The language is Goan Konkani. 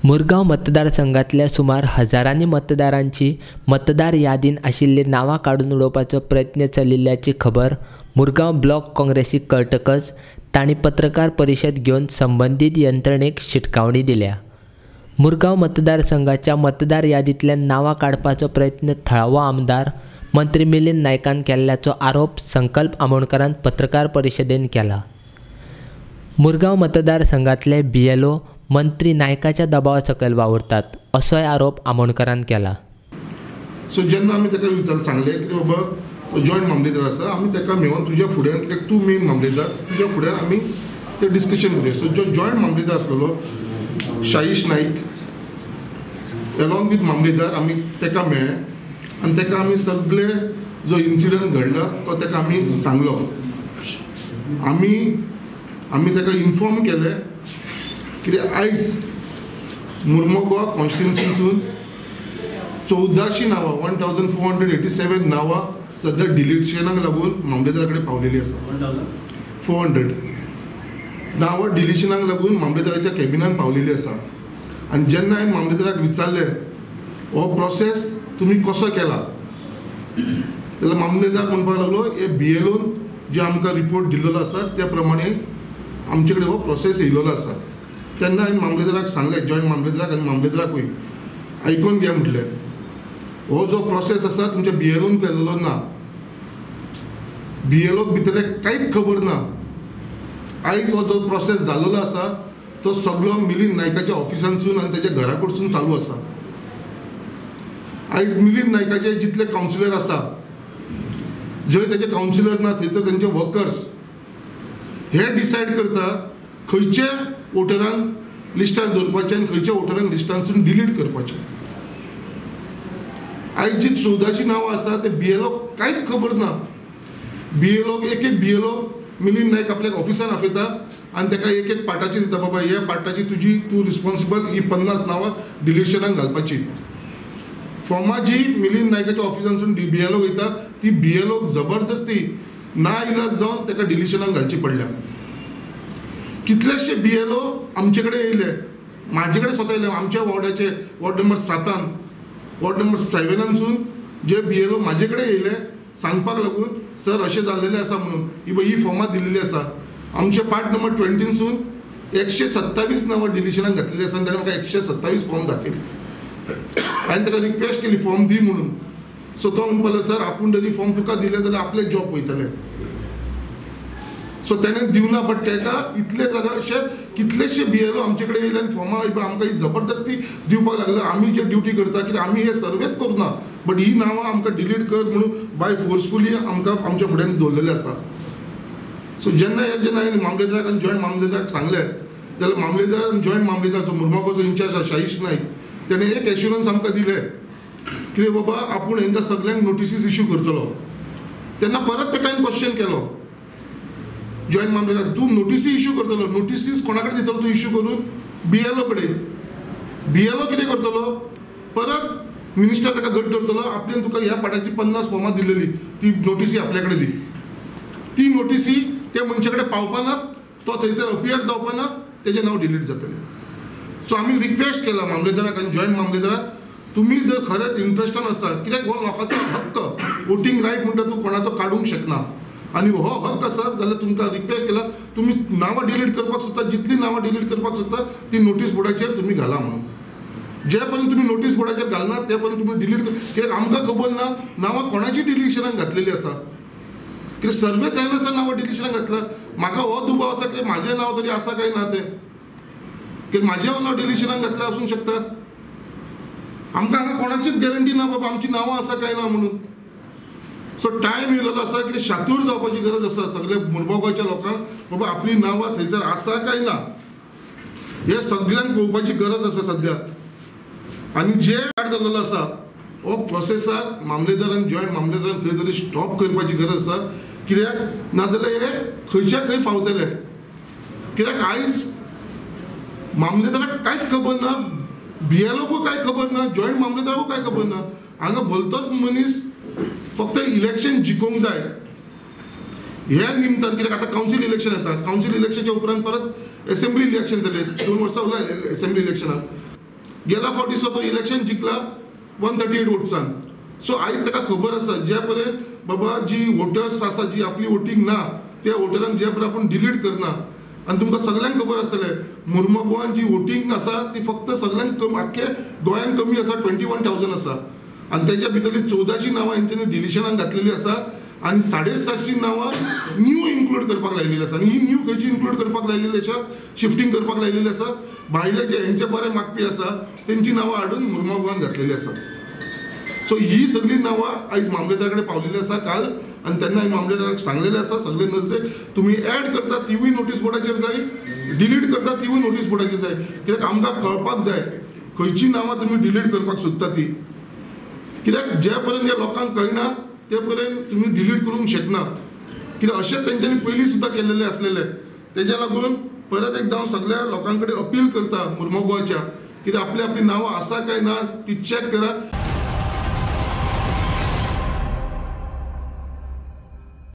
मुरगांव मतदारसंघातल्या सुमार हजारांनी मतदारांची मतदार यादीन आशिल्ली नांवां काडून उडोवपाचो प्रयत्न चलिल्ल्याची खबर मुरगांव ब्लॉक काँग्रेसीक कळटकच तांणी पत्रकार परिशद घेवन संबंदीत यंत्रणेक शिटकावणी दिल्या. मुरगांव मतदारसंघाच्या मतदार यादींतल्यान नांवां काडपाचो प्रयत्न थळावो आमदार मंत्री मिलिंद नायकान केल्ल्याचो आरोप संकल्प आमोणकरान पत्रकार परिशदेन केला. मुरगांव मतदारसंघातले BLO मंत्री नायकाच्या दबावा सकयल वावुरतात असोय आरोप आमोणकरान केला. सो जेन्ना आमी ताका विचार सांगलें की बाबा जॉयंट मामलेदार आसा, आमी ताका मेळोन तुज्या फुड्यान, कित्याक तूं मेन मामलेदार, तुज्या फुड्यान आमी ते डिस्कशन करुया. सो जो जॉयंट मामलेदार आसलेलो शाहीश नाईक एलॉंग विथ मामलेदार आमी ताका मेळ्ळे आनी ताका आमी सगळे जो इन्सिडंट घडला तो ताका आमी सांगलो. आमी आमी ताका इन्फॉर्म केलें कित्याक आयज मुर्मो गोवा कॉन्स्टिट्युन्सीसून 1400 नांवां 1487 नांवां सद्या डिलिशनाक लागून मामलेदारा कडेन पावलेली आसा. 400 नांवां डिलिशनाक लागून मामलेदाराच्या कॅबिनान पावलेली आसा. आनी जेन्ना हांवें मामलेदाराक विचारलें हो प्रोसेस तुमी कसो केला, जाल्यार मामलेदार म्हणपाक लागलो हे BLOन जे आमकां रिपोर्ट दिल्लो आसा त्या प्रमाणे आमचे कडेन हो प्रोसेस येयलेलो आसा. तेन्ना हांवें मामलेदाराक सांगलें, जॉयंट मामलेदाराक आनी मामलेदाराकूय आयकून घे म्हटलें, हो जो प्रोसेस आसा तुमच्या BLOन केल्लो ना, BLOक भितरलें कांयच खबर ना. आयज हो जो प्रोसेस जाल्लो आसा तो सगळो मिलिंद नायकाच्या ऑफिसांतसून आनी ताच्या घरा कडसून चालू आसा. आयज मिलिंद नायकाचे जितले कावन्सिलर आसा, जंय ताचे कावन्सिलर ना थंयसर तांचे वर्कर्स हे डिसायड करता खंयचे वोटरांक लिस्टार दवरपाचें आनी खंयच्या वोटरांक लिस्टांतसून डिलीट करपाचें. आयज जी 1400 नांवां आसा ते BLOक कांयच खबर ना. BLOक एक एक BLO Milind Naik आपल्याक ऑफिसान आपयता आनी ताका एक एक पार्टाची दिता, बाबा ह्या पार्टाची तुजी तूं रिस्पॉन्सिबल ही 50 नांवां डिलिशनाक घालपाची. फॉर्मां जी मिलिंद नायकाच्या ऑफिसांतसून BLO वयता ती BLOक जबरदस्ती ना इलाज जावन ताका डिलिशनाक घालची पडल्या. कितलेशे BLO आमचे कडेन येयले, म्हाजे कडेन स्वता येयले. आमच्या वॉर्डाचे वॉर्ड नंबर 7 वॉर्ड नंबर 7 जे BLO म्हाजे कडेन येयले सांगपाक लागून सर अशें जाल्लेलें आसा म्हणून ही फॉर्मां दिल्लेली आसा. आमचे पार्ट नंबर 20सून 127 नांवां डिलिशनाक घातलेली आसा आनी ताणें म्हाका 127 फॉर्म दाखयले. हांवें ताका रिक्वेस्ट केली फॉर्म दी म्हणून. सो तो म्हणपाक लागलो सर आपूण तरी फॉर्म तुका दिलें जाल्यार आपलें जॉब वयतलें. सो तेणें दिवना, बट ताका इतलें जालें. अशें कितलेशे BLO आमचे कडेन येयले आनी फॉर्मां आमकां ही जबरदस्ती दिवपाक लागले. आमी जे ड्युटी करता कित्याक आमी हे सर्वेच करुना, बट he नांवां आमकां डिलीट कर म्हणून बाय फोर्सफुली आमकां आमच्या फुड्यान दवरलेलें आसा. सो जेन्ना हे जेन्ना हांवें मामलेदाराक आनी जॉयंट मामलेदाराक सांगलें जाल्यार मामलेदार आनी जॉयंट मामलेदार जो मुर्मोगांवचो इन्चार्ज आसा शाहीश नाईक तेणें एक एश्युरन्स आमकां दिलें की बाबा आपूण हेंकां सगल्यांक नोटिसीस इश्यू करतलो. तेन्ना परत ताका हांवें क्वेश्चन केलो जॉयंट मामलेदार, तूं नोटिसी इश्यू करतलो, नोटिसीस कोणा कडेन दितलो तूं इश्यू करून? BLO कडेन. BLO कितें करतलो? परत मिनिस्टर ताका घट दवरतलो, आपल्यान तुका ह्या पाटाची 50 फॉर्मां दिलेली ती नोटिसी आपल्या कडेन दी. ती नोटिसी त्या मनशा कडेन पावपाना, तो थंयसर अपियर जावपाना, तेजें नांव डिलीट जातलें. सो आमी रिक्वेस्ट केला मामलेदाराक आनी जॉयंट मामलेदाराक, तुमी जर खरेंच इंट्रस्टान आसा, कित्याक हो लोकांचो हक्क, वोटींग रायट म्हणटा तूं कोणाचो काडूंक शकना आनी हो हक्क आसा जाल्यार तुमकां रिक्वेस्ट केला तुमी नांवां डिलीट करपाक सोदता, जितलीं नांवां डिलीट करपाक सोदता ती नोटीस बोर्डाचेर तुमी घाला म्हणून. जे पर्यंत तुमी नोटीस बोर्डाचेर घालना ते पर्यंत तुमी डिलीट कर, कित्याक आमकां खबर ना नांवां कोणाची डिलिशनाक घातलेली आसा, कित्याक सर्वे जायनासतना नांवां डिलिशनाक घातला. म्हाका हो दुबाव आसा की म्हाजें नांव तरी आसा काय ना तें, कित्याक म्हाजें नांव डिलिशनाक घातलां आसूंक शकता. आमकां हांगा कोणाचीच गॅरंटी ना बाबा आमची नांवां आसा काय ना म्हणून. सो टायम येयलेलो आसा की शातूर जावपाची गरज आसा सगल्या मुरगांवच्या लोकांक, बाबा आपली नांवां थंयसर आसा काय ना हें सगल्यांक पळोवपाची गरज आसा सद्या. आनी जे आड जाल्लो आसा हो प्रोसेसाक मामलेदारान जॉयंट मामलेदारान खंय तरी स्टॉप करपाची गरज आसा, कित्याक नाजाल्यार हे खंयच्या खंय पावतले. कित्याक आयज मामलेदाराक कांयच खबर ना, BLOकूय कांय खबर ना, जॉयंट मामलेदाराकूय कांय खबर ना. हांगा भलतोच मनीस फक्त इलेक्शन जिखोवंक जाय ह्या निमतान, कित्याक आतां कावन्सील इलेक्शन येता, कावन्सील इलेक्शनाच्या उपरांत परत एसेंब्ली इलेक्शन जालें, 2 वर्सां उरला एसेंब्ली इलेक्शनाक. गेल्या फावटीसो तो इलेक्शन जिखला 138 वोट्सान. सो आयज ताका खबर आसा जे पर्यंत बाबा जी वोटर्स आसा जी आपली वोटींग ना त्या वोटरांक जे पर्यंत आपूण डिलीट करना. आनी तुमकां सगळ्यांक खबर आसतलें मुर्मगांवान जी वोटींग आसा ती फक्त सगळ्यांक आख्खे गोंयान कमी आसा, 21,000 आसा. आनी तेच्या भितरली 1400 नांवां हेंच्यांनी डिलिशनान घातलेली आसा आनी 750 नांवां न्यू इन्क्लूड करपाक लायलेली आसा. आनी ही न्यू खंयची इन्क्लूड करपाक लायलेली आसा, शिफ्टींग करपाक लायलेली आसा, भायले जे हेंचे बरे मागपी आसा तेंची नांवां हाडून मुर्मगांवान घातलेली आसा. सो ही सगळीं नांवां आयज मामलेदारा कडेन पावलेली आसा काल आनी तेन्ना हांवें मामलेदाराक सांगलेलें आसा सगळे नजरेक तुमी एड करता तिवूय नोटीस बोर्डाचेर जाय, डिलीट करता तिवूय नोटीस बोर्डाचेर जाय, कित्याक आमकां कळपाक जाय खंयची नांवां तुमी डिलीट करपाक सोदता ती. कित्याक जे पर्यंत ह्या लोकांक कळना ते पर्यंत तुमी डिलीट करूंक शकना, कित्याक अशेंच तेंच्यांनी पयलीं सुद्दां केल्लेलें आसलेलें. तेज्या लागून परत एकदां हांव सगळ्या लोकां कडेन अपील करता मुर्मगांवच्या, कित्याक आपली आपली नांवां आसा काय ना ती चॅक करा.